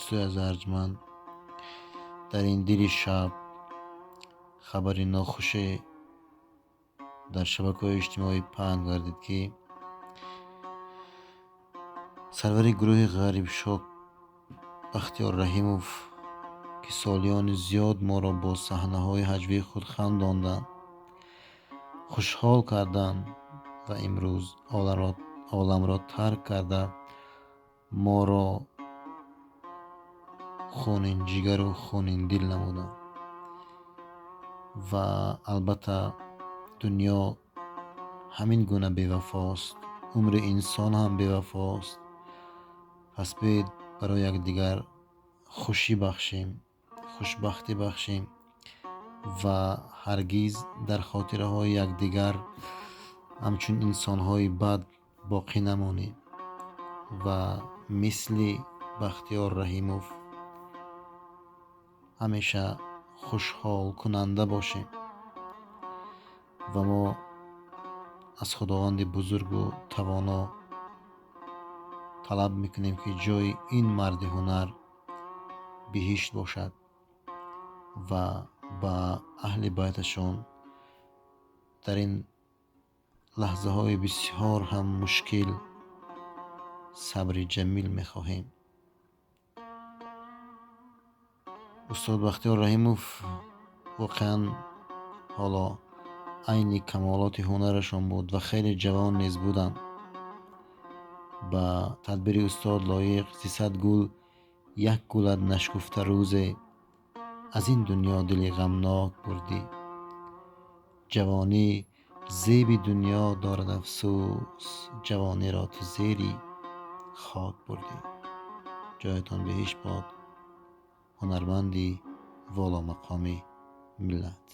Дӯстои азиз арҷманд, дар ин дили шаб хабари нохуше дар шабакаҳои иҷтимоӣ паҳн гардид, ки сарвари гурӯҳи Ғарибшоҳ Бахтиёр Раҳимов, ки солиёни зиёд моро бо саҳнаҳои ҳаҷвии худ хандонданд, хушҳол карданд ва имрӯз оламро тарк карда, моро хунинҷигару хуниндил намуданд. Ва албатта, дунё ҳамин гуна бевафост, умри инсон ҳам бевафост. Пас биёед, барои якдигар хушӣ бахшем, хушбахтӣ бахшем ва ҳаргиз дар хотираҳои якдигар ҳамчун инсонҳои бад боқӣ намонем ва мисли Бахтиёр Раҳимов ҳамеша хушҳолкунанда бошем. Ва мо аз Худованди бузургу тавоно талаб мекунем, ки ҷои ин марди ҳунар биҳишт бошад ва ба аҳли байташон дар ин лаҳзаҳои бисёр ҳам мушкил сабри ҷамил мехоҳем. Устод Бахтиёр Раҳимов воқеан ҳоло айни камолоти ҳунарашон буд ва хеле ҷавон низ буданд. Ба тадбири устод Лоиқ, зи 100 гул як гулат нашкуфта, рӯзе аз ин дунё дили ғамнок бурдӣ. Ҷавонӣ зеби дунё дорад, афсӯс, ҷавониро ту зери хок бурдӣ. Ҷоятон биҳишт бод, ҳунарманди воломақоми миллат.